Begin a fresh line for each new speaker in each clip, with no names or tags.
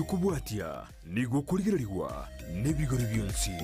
okobwatia nigo okorigererigwa nebigori bionsi.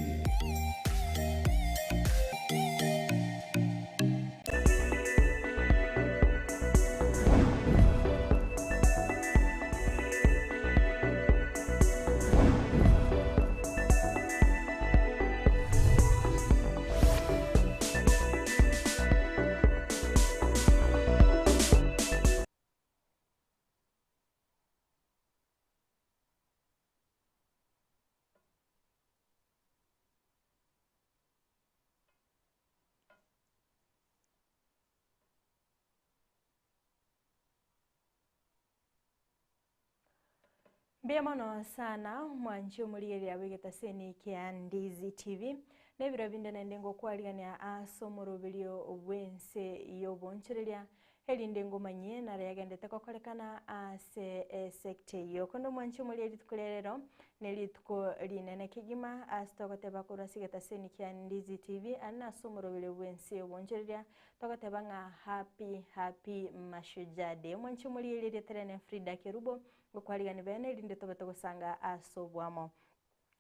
Mbuya mono sana mwanche omorigereria bw'egetaseni kia Ndizi TV, na ebiro binde naende ngokwarigania ase omoroberio bw'ense y'obonchoreria, erinde ngomanyie nare yagendete gokorekana ase esecta eyio. Konde omwanche omorie rituko ria rero, ne rituko rinene kegima ase togoteba korwa ase egetaseni kia Ndizi TV, aria nase omoroberio bw'ense y'obonchoreria, togoteba ng'a happy happy Mashujaa Day. Omwanche omorie erieta riane Frida Kerubo, Ngokwarigani bene, erinde tobe togosanga ase oboamo.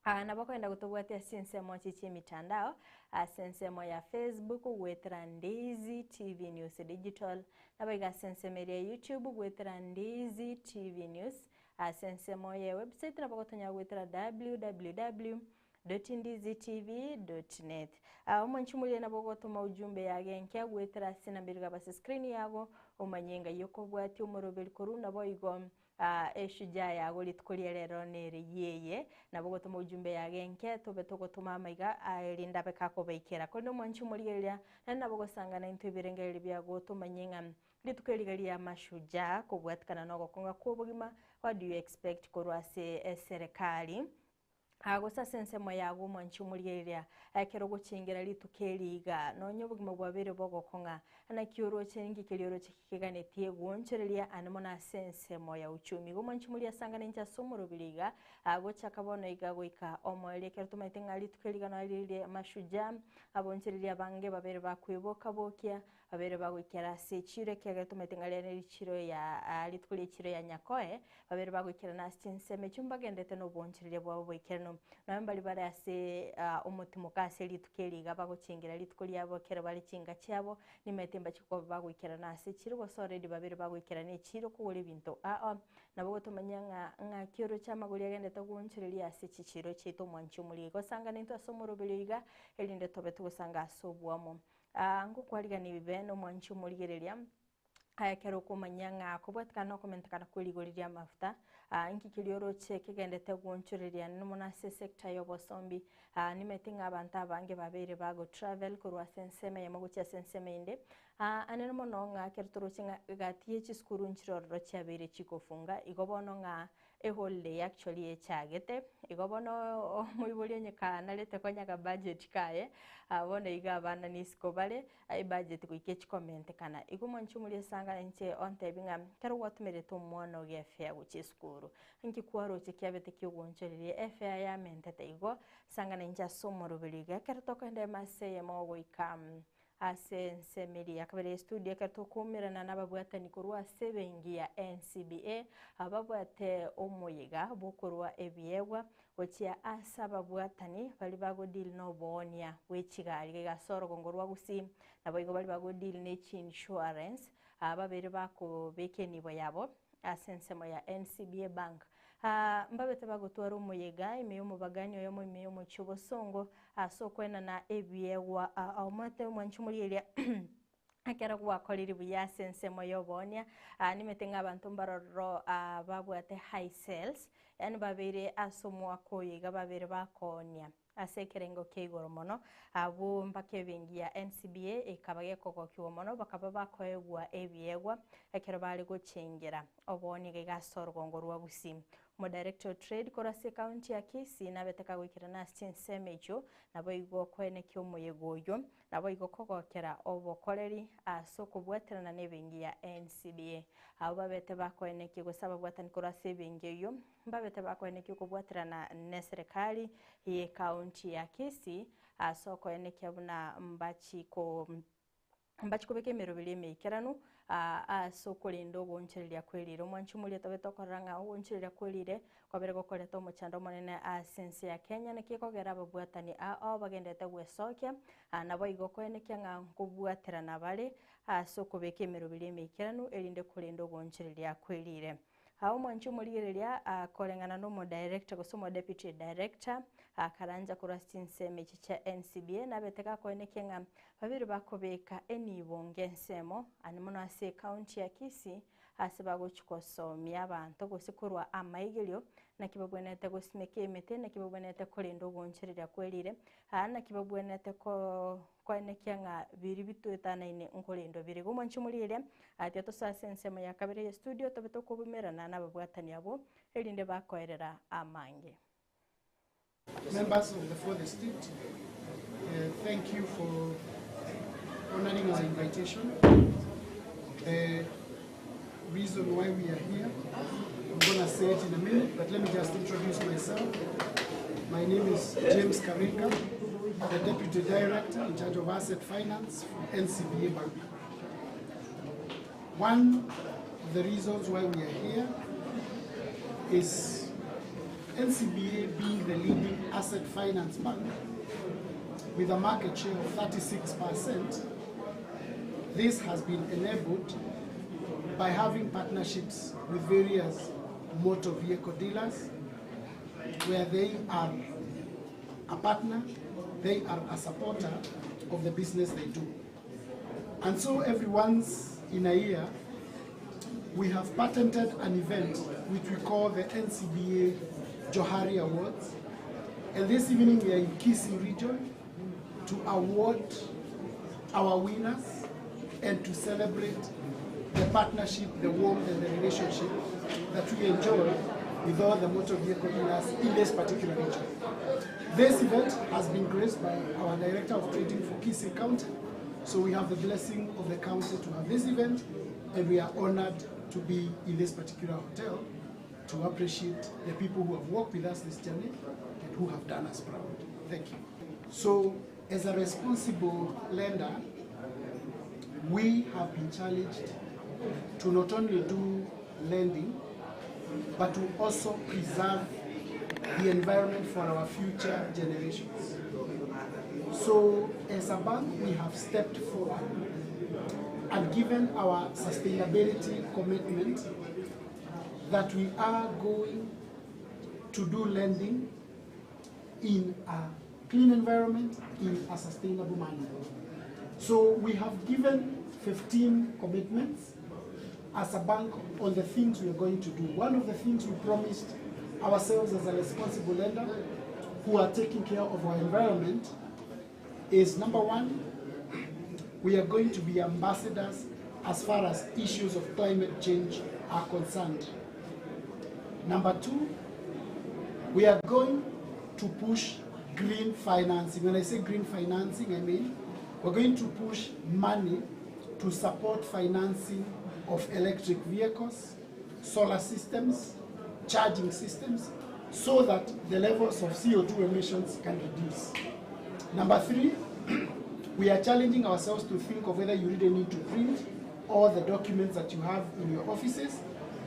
Aa nabo okogenda gotobwatia ase ensemo chichia emitandao, ase ensemo ya Facebook goetera Ndizi TV News Digital, naboigo ase ensemo eria ya YouTube goetera Ndizi TV News, ase ensemo ye website nabo ogotonyora goetera www dot ndizi tv dot net. Aa omwanchi omoria nabo ogotoma ujumbe yago enke goetera ase enamba ere ase screen yago omanye ng'ai okobwatia omoroberi korwa naboigo aa eshujaa yago rituko ria rero nere yeye. Nabo ogotoma ujumbe yago enke tobe togotoma amaiga aa erinde abe kakobaikera. Korende omwanchi omorigereria naende nabo ogosanga naintwe ebirengererio biago tomanye ng'a rituko eriga ria mashujaa kobwatikana na ogokonga kwa obogima what do you expect korwa ase eserekari. Gose ase ensemo yago omwanchi omorigereria, ekero ogochengera rituko eri iga, nonya obogima bwabeire bogokong'a, naki oroche ninki keria oroche keganetie goonchoreria ande mono ase ensemo ya uchumi. Igo omwanchi omoria asangane inche ase omorobiri iga, gochaka bono iga goika omoerio ekero tomaete ng'a rituko eri iga nonya rire mashujaa, abonchoreria abange babere bakweboka-bokia, Babere bagoikera ase echiro, ekiagera tomaete ng'a riane richiro ya rituko ri'echiro ya Nyakoe, babere bagoikerana ase chinsemo echio mbagenderete nobonchoreria bwabo boikeranu. Nonya mbaria bare ase omotimoka ase rituko eri iga bagochengera rituko riabo ekero bare chinka chiabo, nimaete mbachie koba bagoikerana ase echiro gose already babere bagoikerana echiro kogora ebinto ao. Nabo gotomanya ng'a ng'aki oroche amagori agenderete goonchoreria ase chichiro chiaito omwanchi omoria iga. Osangane intwe ase omoroberio iga, erinde tobe togosanga ase oboamo. Ngokwarigania ebibe nomwanchi omorigereria, ekero okomanya ng'a kobwatekana nokomentekana kwe rigori ri'amafuta, inki keria oroche kegendete goonchoreria naende mono ase esector y'obosombi, nimanyete ng'a abanto abange babeire bago travel korwa ase ensemo eyemo gochia ase ensemo eyende, anene mono ng'a ekero toroche ng'a egati ye chisukuru nchire ororo chiabeire chikofunga, igo bono ng'a Eholiday actually echagete, igo bono omoibori onye kanarete konya ka budget kaye, bono iga abana nisiko bare, ebudget goika echikomentekana. Igo mwanche omoria esanga inche ontebi ng'a ekero gwatomerete omwana ogo efare gochia esukuru, nki kwaroche kiabete kiogoonchoreria efare yamentete igo, sangana inche ase omoroberi iga. Ekero tokoenda emasa eyemo goika. Ase ensemo eria ya kabere y'estudio ekero tokoumerana nababwatani korwa ase ebenki ya NCBA ababwate omoyega bw'okorwa ebiegwa gochia ase ababwatani baria bagodeal noboonia bw'echigari iga ase orogongo rwa Gusii naboigo baria bagodeal ne chiinsurance babere bakobeka enibo yabo ase ensemo ya NCBA Bank. Mbabete bagotwara omoyega ime y'omobagani oyomo ime y'omochie obosongo ase okoenana ebiegwa. Omwete omwanchi omorigereria ekero gwakorire buya ase ensemo y'oboonia, nimanyete ng'a abanto mbaroro babwate high sales, yaani babeire ase omwaka oyo iga babeire bakoonia. Ase ekerengo kia igoro mono, abwo mpaka ebenki ya NCBA ekaba gekogokigwa mono, bakaba bakoegwa ebiegwa ekero bare gochengera oboonia iga ase orogongo rwa Gusii. Omodirector o Trade korwa ase ecounty ya Kisii nabete kagoikerana ase chinsemo echio naboigo koenekia omoyega oyio Naboigo kogokera obokoreri ase okobwaterana nebengi ya NCBA. Abwo babete bakoenekia gose ababwatani korwa ase ebengi eyio mbabete bakoenekia okobwaterana neserekari ye county ya Kisii ase okoenekia buna mbachi ko mbachi kobeka emeroberi emeikeranu. Ase okorenda ogoonchoreria kwe riire. Omwanchi omoria tobe tokorora ng'a ogoonchoreria kwe riire kwabere gokoreta omochando omonene ase ense ya Kenya, naki ekogera ababwatani ao bagenderete gwesokia, naboigo koenekia ng'a nkobwaterana bare ase okobeka emeroberi emeikeranu erinde korenda ogoonchoreria kwe riire. Omwanchi omorigereria koreng'ana n'omodirector gose omodeputy director Karanja korwa ase chinsemo echi chia NCBA nabete gakoenekia ng'a babere bakobeka enibo ng'ensemo ande mono ase ecounty ya Kisii ase bagochia gosomia abanto gose korwa amaigerio naki babwenerete gosimeka emete, naki babwenerete korenda ogoonchoreria kwerire, naki babwenerete koenekia ng'a biria bitoetanaine nkorendwa bire. Igo mwanche morigereria, tiga tosoe ase ensemo ya kabere ye studio tobe tokobumerana nababwatani abwo erinde bakoerera amange.
Members of the Fourth Estate, thank you for honoring our invitation. The reason why we are here, I'm going to say it in a minute, but let me just introduce myself. My name is James Karika, the Deputy Director in charge of Asset Finance for NCBA Bank. One of the reasons why we are here is NCBA being the leading asset finance bank with a market share of 36%. This has been enabled by having partnerships with various motor vehicle dealers where they are a partner, they are a supporter of the business they do. And so every once in a year, we have patented an event which we call the NCBA Johari Awards. And this evening we are in Kisii region to award our winners and to celebrate the partnership, the warmth and the relationship that we enjoy with all the motor vehicle dealers in this particular region. This event has been graced by our Director of Trading for Kisii County. So we have the blessing of the county to have this event, and we are honored to be in this particular hotel to appreciate the people who have walked with us this journey and who have done us proud. Thank you. So as a responsible lender, we have been challenged to not only do lending, but to also preserve the environment for our future generations. So as a bank, we have stepped forward and given our sustainability commitment that we are going to do lending in a clean environment, in a sustainable manner. So we have given 15 commitments as a bank on the things we are going to do. One of the things we promised ourselves as a responsible lender who are taking care of our environment is, number one, we are going to be ambassadors as far as issues of climate change are concerned. Number two, we are going to push green financing. When I say green financing, I mean we're going to push money to support financing of electric vehicles, solar systems, charging systems, so that the levels of CO2 emissions can reduce. Number three, we are challenging ourselves to think of whether you really need to print all the documents that you have in your offices.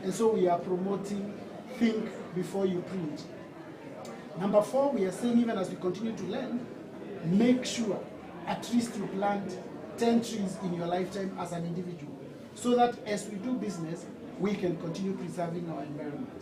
And so we are promoting think before you print. Number four, we are saying even as we continue to learn, make sure at least you plant 10 trees in your lifetime as an individual, so that as we do business, we can continue preserving our environment.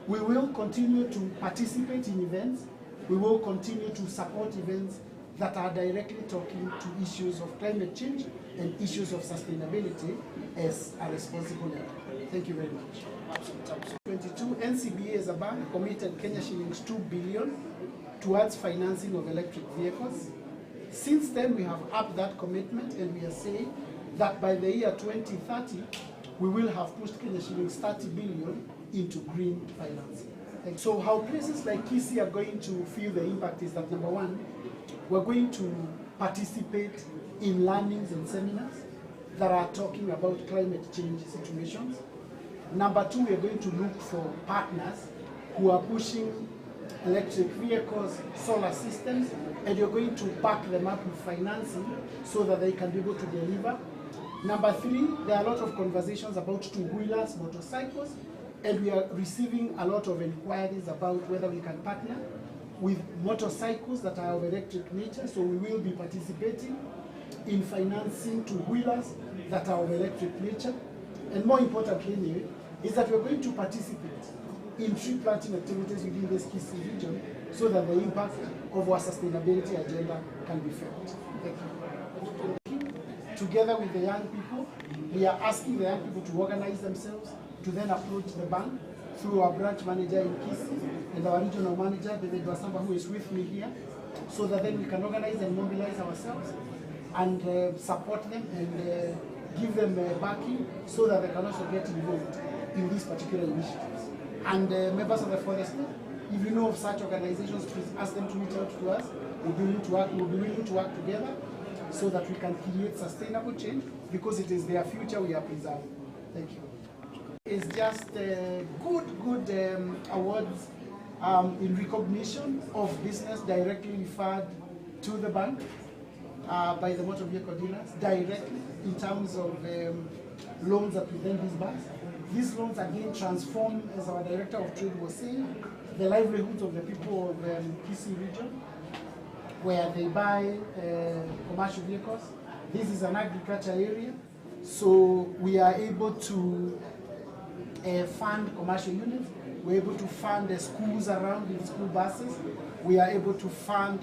We will continue to participate in events. We will continue to support events that are directly talking to issues of climate change and issues of sustainability as a responsible lender. Thank you very much. 22, NCBA as a bank committed Kenya shillings 2 billion towards financing of electric vehicles. Since then, we have upped that commitment, and we are saying that by the year 2030, we will have pushed Kenya shillings 30 billion into green financing. And so how places like Kisii are going to feel the impact is that, number one, we're going to participate in learnings and seminars that are talking about climate change situations. Number two, we are going to look for partners who are pushing electric vehicles, solar systems, and you're going to back them up with financing so that they can be able to deliver. Number three, there are a lot of conversations about two-wheelers, motorcycles, and we are receiving a lot of inquiries about whether we can partner with motorcycles that are of electric nature. So we will be participating in financing two-wheelers that are of electric nature. And more importantly, anyway, is that we're going to participate in tree planting activities within this Kisii region so that the impact of our sustainability agenda can be felt. Thank you. Together with the young people, we are asking the young people to organize themselves to then approach the bank through our branch manager in Kisii and our regional manager, David Wasamba, who is with me here, so that then we can organize and mobilize ourselves and support them and give them backing so that they can also get involved in these particular initiatives. And members of the Fourth Estate, if you know of such organizations, please ask them to reach out to us. We'll be willing to work, we'll be willing to work together so that we can create sustainable change, because it is their future we are preserving. Thank you. It's just good awards in recognition of business directly referred to the bank by the motor vehicle dealers, directly in terms of loans that we then disburse. These loans again transform, as our director of trade was saying, the livelihoods of the people of Kisii region, where they buy commercial vehicles. This is an agriculture area, so we are able to fund commercial units. We're able to fund the schools around with school buses. We are able to fund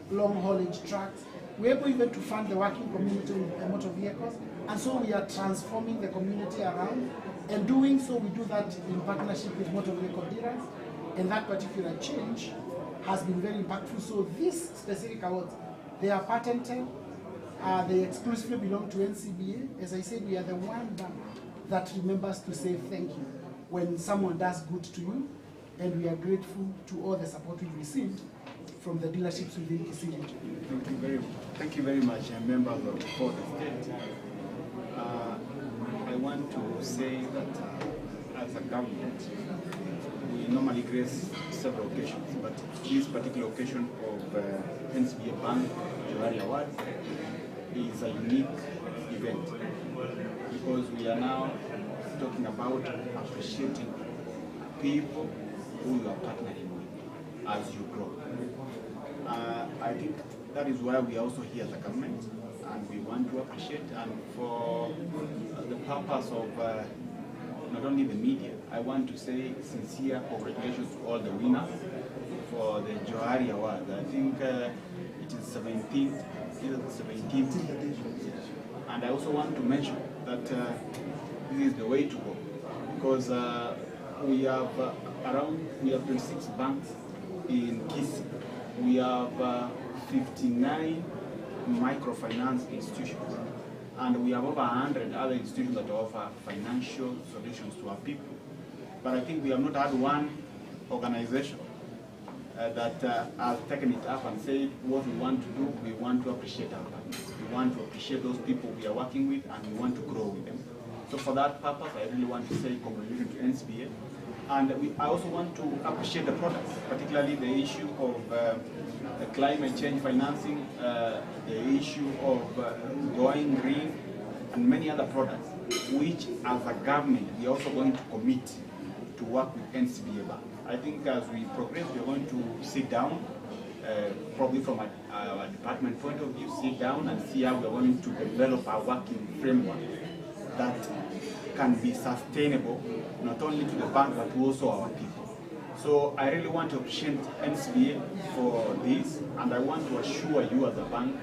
long haulage trucks. We're able even to fund the working community with motor vehicles. And so we are transforming the community around. And doing so, we do that in partnership with motor vehicle dealers. And that particular change has been very impactful. So these specific awards, they are patented. They exclusively belong to NCBA. As I said, we are the one bank that remembers to say thank you when someone does good to you. And we are grateful to all the support we've received from the dealerships within Kisii region.
Thank you very much, members of the Fourth Estate. I want to say that as a government, we normally grace several occasions, but this particular occasion of NCBA Bank Johari Awards is a unique event because we are now talking about appreciating people who you are partnering with as you grow. I think that is why we are also here as a government, and we want to appreciate, and for the purpose of not only the media, I want to say sincere congratulations to all the winners for the Johari Award. I think it is 17th. And I also want to mention that this is the way to go, because we have around, we have 26 banks in Kisii. We have 59 microfinance institutions, and we have over 100 other institutions that offer financial solutions to our people. But I think we have not had one organization that has taken it up and said what we want to do, we want to appreciate our partners. We want to appreciate those people we are working with, and we want to grow with them. So for that purpose, I really want to say congratulations to NCBA. And I also want to appreciate the products, particularly the issue of the climate change financing, the issue of going green, and many other products, which as a government, we are also going to commit to work with NCBA Bank. I think as we progress, we are going to sit down, probably from our department point of view, sit down and see how we are going to develop our working framework that can be sustainable, not only to the bank, but also our people. So I really want to appreciate NCBA for this, and I want to assure you as a bank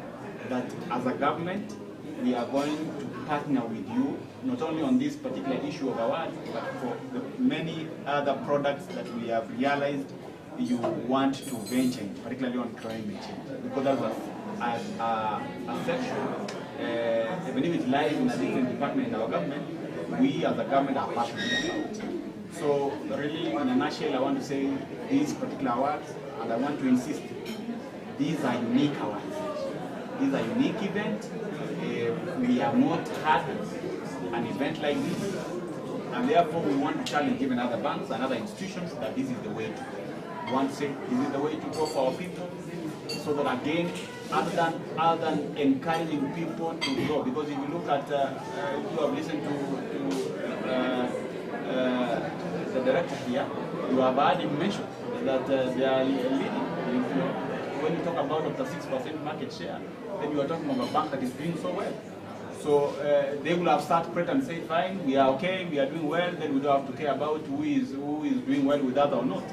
that as a government, we are going to partner with you, not only on this particular issue of awards, but for the many other products that we have realized you want to venture in, particularly on climate change. Because that's a section, even if it lies in a different department in our government, we as a government are passionate about it. So really, in a nutshell, I want to say these particular awards, and I want to insist, these are unique awards. These are unique events. We have not had an event like this, and therefore we want to challenge even other banks and other institutions that this is the way to go. We want to say this is the way to go for our people. So that again, other than, other than encouraging people to grow, because if you look at, if you have listened to, to the director here, you have heard him mention that they are leading. You know, when you talk about up to 6% market share, then you are talking about a bank that is doing so well. So they will have started praying and say, fine, we are okay, we are doing well, then we don't have to care about who is, who is doing well with us or not.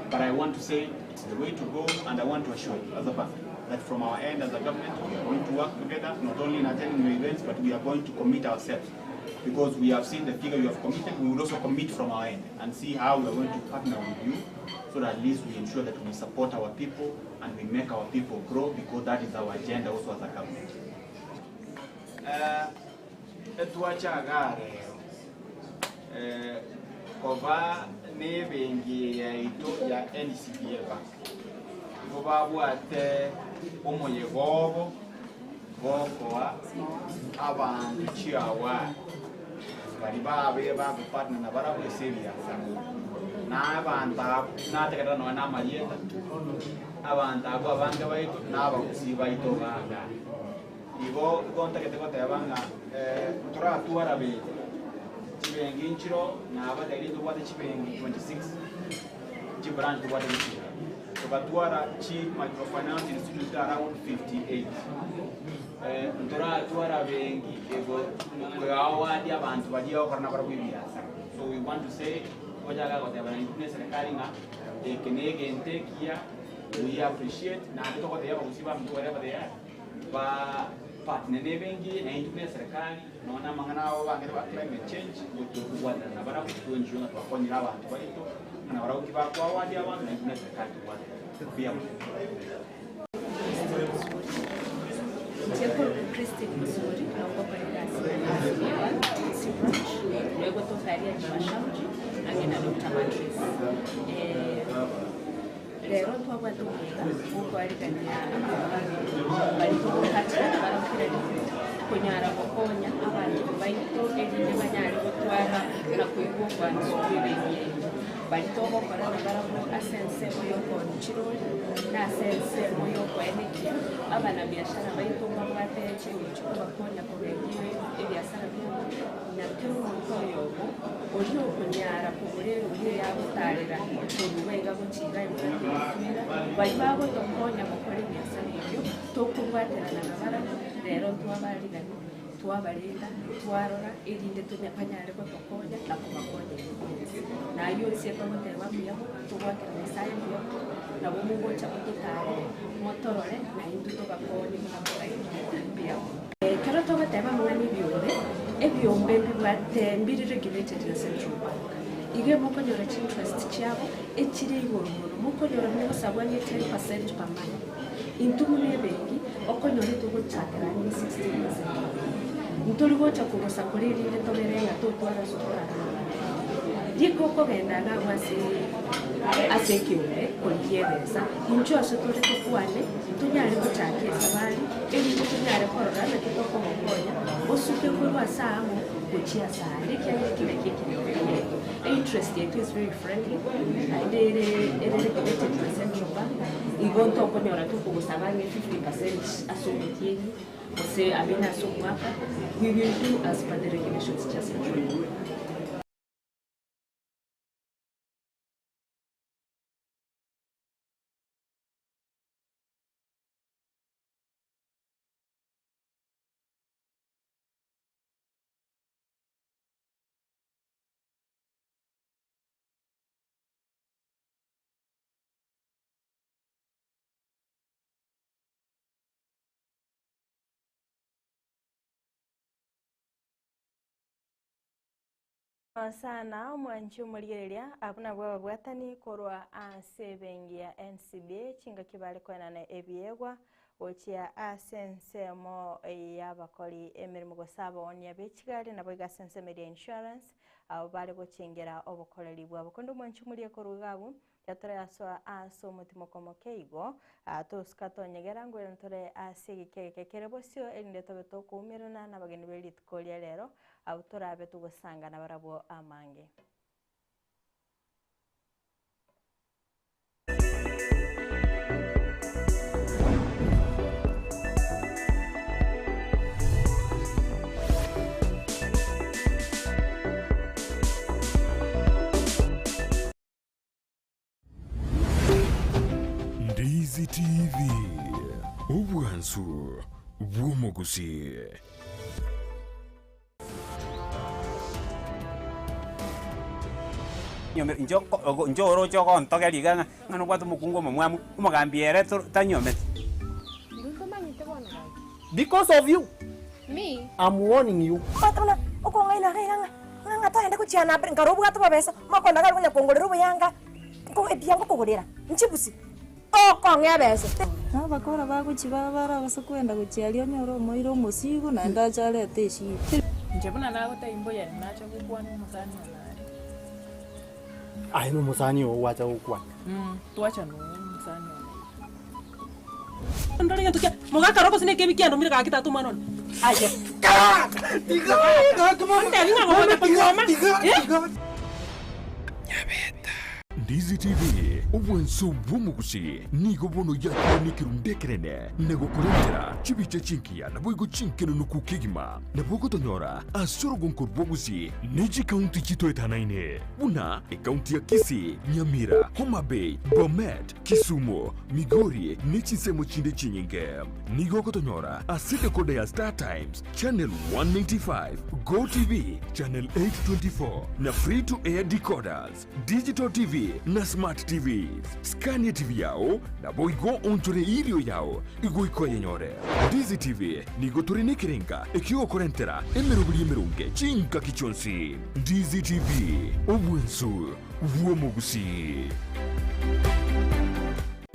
But I want to say it's the way to go, and I want to assure you as a bank that from our end as a government, we are going to work together, not only in attending your events, but we are going to commit ourselves. Because we have seen the figure you have committed, we will also commit from our end and see how we are going to partner with you so that at least we ensure that we support our people and we make our people grow, because that is our agenda also as a government.
Etwachaga rero koba n'ebenki yaitu ya NCBA Bank igo babwate omoyega obo gokoa abandu chiaward bari babe bagopartner na barabwo ase ebiasara na abanto abo nategerera nonya na amarieta abanto abwo abange baito na abagusi baito baga igo igo ntagete goteba ng'a toratwara bengi chibengi nchiro nabateire tobwate chibengi 26 chibranch tobwate gusira togatwara chi microfinance institute around 58 ntoratwara bengi ego awadi abantu baria bakorana barabwo ebiasara. So we want to say ojaga goteba na intwe serikali ng'a eke na egento ekiya we appreciate naende togotebia abagusi baminto wherever they are ba partner na ebengi na intwe na serikali nona amang'ana abo bangere ba climate change gotokobwatana na barabwo twenchwe ng'a twakonyera abantu baito ng'a na barabwo ki bakwawadi abantu na intwe na serikali tobwatana buya mono.
Cheko Christine Musuri naokokorera C branch lwego tokaria Chimashamji ange na Dr. Matrice. Rero twabwate omuga gukwarigania barikugukatira barakira kunyara gukonya abantu baito erinde banyare gutwara na kuigwa okwanisa okwebengi baritogokora na barabwo ase ensemo yokoonchirori na ase ensemo yokoenekia abanabiashara baito mbabwate chingicho kobakonya kogendia ebiasara biabo na kero omonto oyomo oria okonyara kogora erori eyagotarera koruga iga gochiga ebwatera bari bagotokonya gokora ebiasara ebio tokobwaterana na barabwo rero twabarigani twabarenda twarora erinde banyare gotokonya na kobakonya nayo ase togoteba mbuya togwakera Nyasaye mbuya nabo mogocha gototare motorore na intwe tobakonye buna moraire mbuya. Kero togoteba mang'ana ebiombe ebiombe mbibwate mbiri regulated na Central Bank igo mokonyora chinterest chiabo echire igoro mono mokonyora mogosabwa ng'e 10% per month intwe buna ebenki okonyora togochakera ang'e 16% ntori gocha kogosa kore erinde tobere ng'a totwara ase okorara riko okogenda nagwo ase ase ekiombe korigia ebesa inche ase tore tokwane tonyare gochaka esabari erinde tonyare korora naki tokomokonya osuke korwa ase amo gochia ase ande ekiagera ekebe kia ekenyoro kiaito interest yetu is very friendly naende ere ere regulated na Central Bank igo ntokonyora tokogosaba ang'e 50% ase omotienyi gose abene ase omwaka. We will do as per the regulations cha Central Bank.
Sana omwanchi omorigereria abwo nabwo ababwatani korwa ase ebenki ya NCBA chingaki bare koenana ebiegwa gochia ase ensemo y'abakori emeremo gose abaonia b'echigari nabo iga ase ensemo eria insurance abo bare gochengera obokoreri bwabo konde omwanchi omorie korwa iga abwo yatore asoa ase omotimoko moke igo tosuka tonyegera ngwere ntore ase egeki egeke kere bosio erinde tobe tokoumerana na abageni ba rituko ria rero abo torabe togosangana barabwo amange.
Ndizi TV, obwansu bw'omogusii.
Inche inche oroche ogontogeria iga ng'a ng'a nobwate omokungu omomwamu, omogambi ere toro tanyuometi.
Ntomanyete bono gaki.
Because of you,
Me?
I'm warning you.
Obwate buna okong'aina iga iga ng'a ng'a ng'a togende gochiana mbere, nkare obwate obobesa, omokonda gare konya kongorera oboyanga, nko ebiya ngokogorera, nchibusi, okong'ea ebesa.
Na abakora bagochia babara gose kwenda gochia aria onyore omoire omosigo naende ache arete eshida.
Inche buna nagotebia mbuya nacha gokwana omosani one aria.
Aye nomosani oo gwacha gokwana.
Twacha noyo omosani one.
Ndore gento kia mogaka roko sine kebi kiandomire gaki tata omwana one. Aye. Ontebi ng'a gogocha konyuoma. Eh?
Ndizi TV, obwanso bw'omogusi, nigo bono yakire nekerundu ekenene na gokorentera chibicha chingiya naboigo chinkenenuku kegima. Nabo ogotonyora ase orogonko rw'obogusi ne chikaunti chitoetanaine buna ekaunti ya Kisii, Nyamira, Homa Bay, Bomet, Kisumu, Migori ne chinsemo chinde chinyinge. Nigo ogotonyora ase decoder ya Star Times, channel 195, Go TV, channel 824, na free to air decoders, digital TV na smart TVs. Skania TV yao naboigo onchore erio yao igoika oyenyore. Ndizi TV nigo tore nekerenga ekiogokorentera emeroberi emeronge chingaki chionsi. Ndizi TV, obwansu bw'omogusii.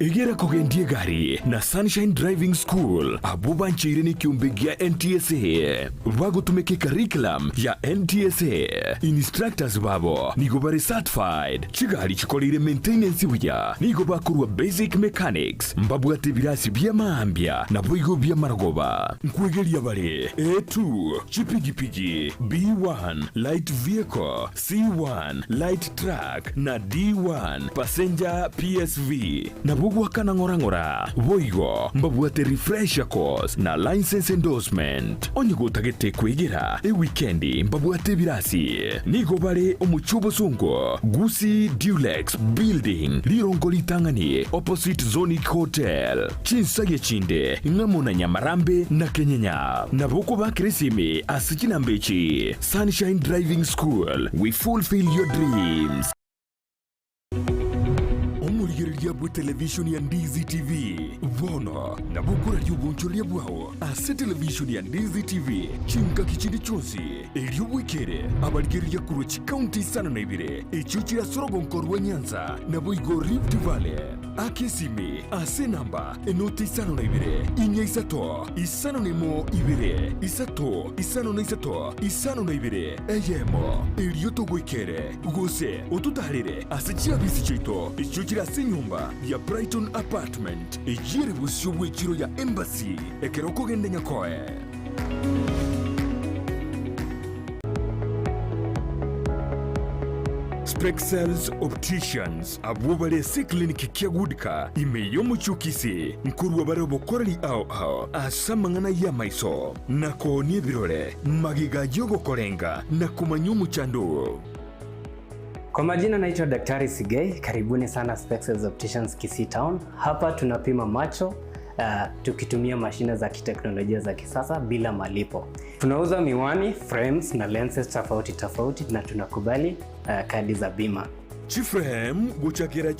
Egera kogendia egari na Sunshine Driving School abwo bancheire nekiombe gia NTSA bagotumeka ecurriculum ya NTSA. Instructors babo nigo bare certified, chigari chikoreire maintenance buya, nigo bakorwa basic mechanics, mbabwate ebirasi bi'amaambia naboigo bi'amarogoba. Nkwegeria bare A2, chipigipigi, B1, light vehicle, C1, light truck, na D1, passenger PSV. Nabwo goakana ng'ora ng'ora. Boigo mbabwate refresher course na licence endorsement. Onye gotagete kwegera ewikendi mbabwate ebirasi. Nigo bare omochie obosongo, Gusii Dulux Building, rirongo ritang'ani opposite Zonic Hotel. Chinsagia chinde ng'amo na Nyamarambe na Kenyenya. Nabo okobakera esimi ase chinamba echi, Sunshine Driving School, we fulfill your dreams. Omorigereria bw'etelevishoni ya Ndizi TV bono nabo okoraria obonchoreria bwao ase televishoni ya Ndizi TV chingaki chinde chionsi, erio bwekere abarigereria korwa chikaunti isano na ibere echio chire ase orogonko rwa Nyanza naboigo Rift Valley. Aka esimi ase enamba enoti isano na ibere, inya isato, isano na emo ibere, isato, isano na isato, isano na ibere, eyemo, erio togoikere, gose ototaarere ase chiabisi chiaito echio chire ase enyomba ya Brighton Apartment, eyio ere bosio bw'echiro ya Embassy, ekero okogenda Nyakoe. Spexels Opticians. Abwo bare ase ekliniki kia Goodcar ime y'omochie o Kisii nkorua bare obokoreri ao ao ase amang'ana y'amaiso, na koonia ebirore, magega y'ogokorenga na komanya omochando oo.
Kwa majina naitwa Daktari Sigei, karibuni sana Spexels Opticians Kisii Town. Hapa tunapima macho uh, tukitumia mashine za kiteknolojia za kisasa bila malipo. Tunauza miwani, frames na lenses tofauti tofauti na tunakubali uh, kadi za bima.
Chiframe gochakera.